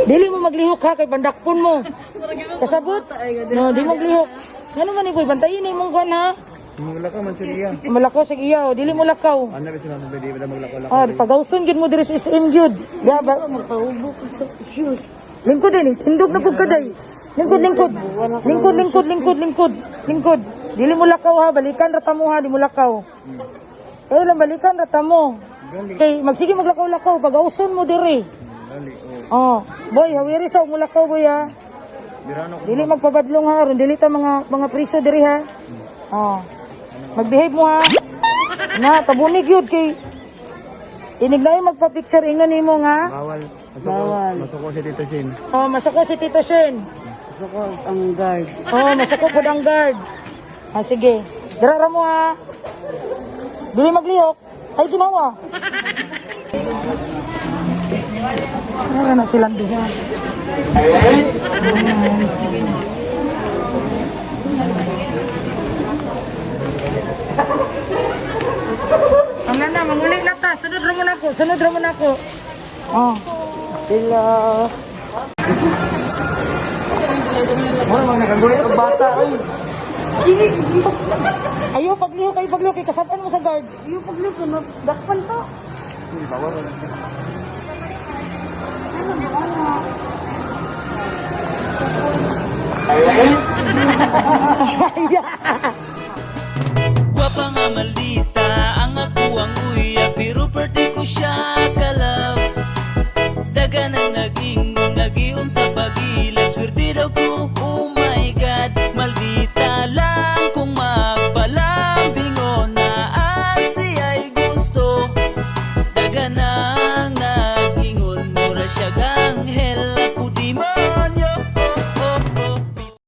Dili mo maglihok ha kay pandakpon mo. Kasabot? No, di mo maglihok. Ngano man ni boy, bantayin ni mong kuan ha. Maglakaw man siya. Malakaw sa iya, oh, dili mo lakaw. Ano ba sila nang di ba maglakaw? Ah, pagawson gyud mo diri sa SM gyud. Ya ba? Magpahubok sa shoes. Lingkod din, tindog na pud kaday. Lingkod, lingkod. Lingkod, lingkod, lingkod, lingkod. Lingkod. Dili mo lakaw ha, balikan ra ta mo ha, di mo lakaw. Eh lang balikan ra ta mo. Kay magsige maglakaw-lakaw pagawson mo diri. Dali, oh. Oh, boy, hawiri sa mulakaw boy ha. Birano ko. Dili magpabadlong ha, aron dili ta mga priso diri ha. Oh. Magbehave mo ha. Na tabunig yun kay inig na yung magpa-picture ingon nimo nga. Bawal. Masuko, Bawal. Masuko si Tito Sin. Oh, masako si Tito Shen. Gusto ko ang guard. Oh, masako pud ang guard. Ah, sige. Dira ra mo ha. Dili maglihok. Ay ginawa. Nara na silang duha. Ayan. Ang na, manguli na ta. Sunod ra mo na ako. Sunod ra mo na ako. Oh. Sila. Mura mang nakagulit ang bata ay. Ayo paglihok, ayo paglihok kay kasab-an mo sa guard. Iyo paglihok na dakpan to. Uy, bawal. Ano ba ano? Gwapa nga maldita ang ako ang uya, pero pwede ko siya kalove. Daga nang naging nagiun sa pagilag. Swerte daw ko, oh my God. Maldita lang kung magpalambingon na asi ay gusto. Daga nang nagingon, mura siya ganghel.